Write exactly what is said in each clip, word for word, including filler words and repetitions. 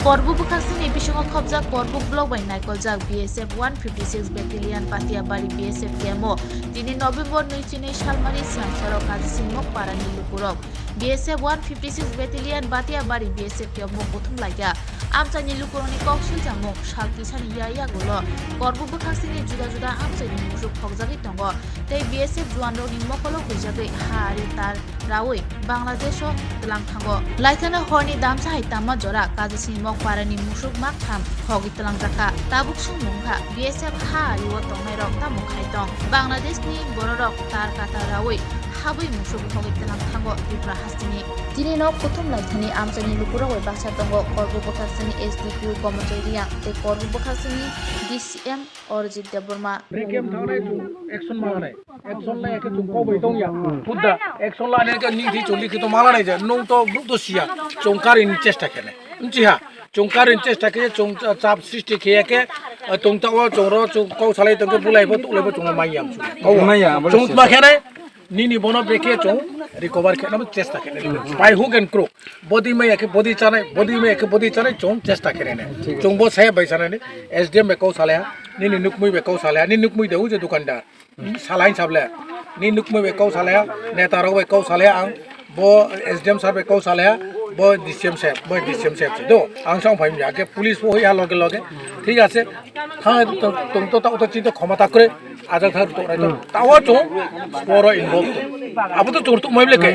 Korbu bwkhaksini bisingo khopjak Korbu block bai naikoljak B S F one fifty six Battalion Patiabari B S F camp o tini November nwi chinwi salmari Siamsaro Kazi Singmok parani lukurok B S F one fifty six Battalion Patiabari B S F camp o kuthum laikha. Amchaini lukurokni kok swijamung sal kisani ya yagulo Korbu bwkhaksini juda juda amchaini musuk khokjagwi tongo tei B S F juanrokni mokolo huijagwi ha ari tar raui Bangladesh o tlang thango. Laithana horni damsa hai tama jora Kazi Singmok parani musuk maktham khogwi tlang jakha. Tabuk sung mungkha B S F ha ari o tongnai rok tamo khai tong. Bangladesh ni bororok tar kata raui habwi musuk khogwi tlang thango Tripura hasteni. Tini nok kuthum laithani amchaini lukurok bai baksa tongo Korbu bwkhaksini S D P O Gomojoi Riang tei Korbu bwkhaksini D C M Orijit Debbarma. Break game thangnai chwng action ma nai. Action lai khe chwng kok bai tong ya. Pudda action la ne ka ning thi choli khe to mala nai ja. Nung to bruk to siya. Chwng karin chesta khene. Nchi ha. Chwng karin chesta khe chwng chap sristi khe khe tong ta o chwng ro chwng kok salai tong khe bulai bo tulai bo chwng mai yam chwng. Mai ya, bo chwng ma khene. Nini bono bekhe chwng recover khe nabo chesta khe. By hook and crook. Body maya khe body chanai, body maya khe body chanai chwng chesta khe nene. Chwng bo saya bai sanani S D M bai kok salaya, nini nukmui bai kok salaya, nini nukmui de uje dukandar. Salain sable. Nini nukmui bai kok salaya, neta rok bai kok salaya ang bo S D M sir bai kok salaya, bo D C M sir, bo D C M sir do. Ang song phai ya khe police bo hoya loge loge. Thik ase. Thangnai tong to ta uta chinta khomata kre. Ajak thar to rai to. Tawa chwng poro involve to. Abo to chwng to mai ble kai.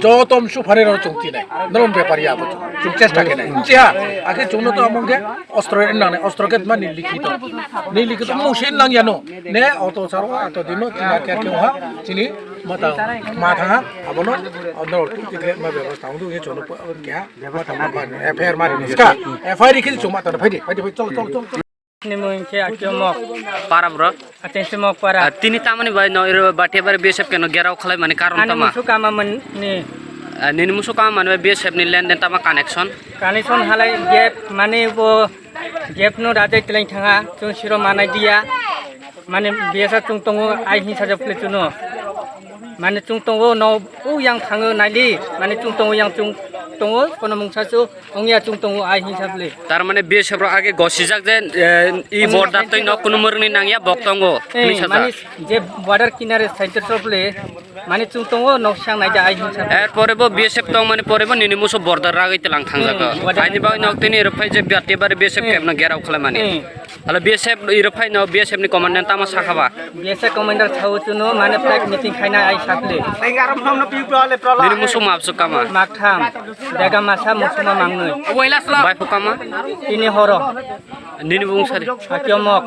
Jotom su phare ro chwng tinai. Norom bepari abo chwng chesta khe nai. Chiha. Akhe chwng no to among khe ostro en nang nai. Ostro khe ma ni likhi to. Ni likhi to mo sen nang ya no. Ne auto sar o auto dino tina khe khe ha. Chini mata ma tha ha. Abo no. Andro tu tikre ma bebas tang du ye chwng no kya. Mata ma ba F I R mari ni ska. F I R khe chwng mata phai di. Phai di phai chol chol chol. Ni mung khe Akio Mok. Para bro. Ateng se Mok para. Ah, tini tamani bai no iro Batiabari B S F keno gerao khalai mani karon tama. Ani musu kama man ni. Ah, nini musu kama mani bai B S F ni lenden tama connection. Connection halai gap mani bo gap no rajai teleng thanga chung siro manai dia. Mani B S F chung tongo ai hinsa jok le chuno. Mani chung tongo no u yang thango naili. Mani chung tongo yang chung tongo kono mungsa chu. Ongya chwng tongo ai hinsa bwle. Tar mane B S F rok age gosijak je, eh, i border twi nok kunu mwrwngni nangya bok tongo. Eh, hinwi sajak. Mane je border kinare center sor bwle, mane chwng tongo nok sang naija ai hinsa bwle. Er pore bo B S F tong mani pore bo nini muso border ragwi tlang thangjak. Hmm, border. Aini bagwi nok tini rwphai je Batiabari B S F camp no gerao khlai mani. Hmm. Hala B S F rwphai no B S F ni commandant tama sakha ba. B S F commander sao chuno mane flag meeting khaina ai sakle. Nini muso map su kama. Maktham. Dega masa muso ma mangnoi. Bai fu kama. Tini horo. Nini bung sari. Akio Mok.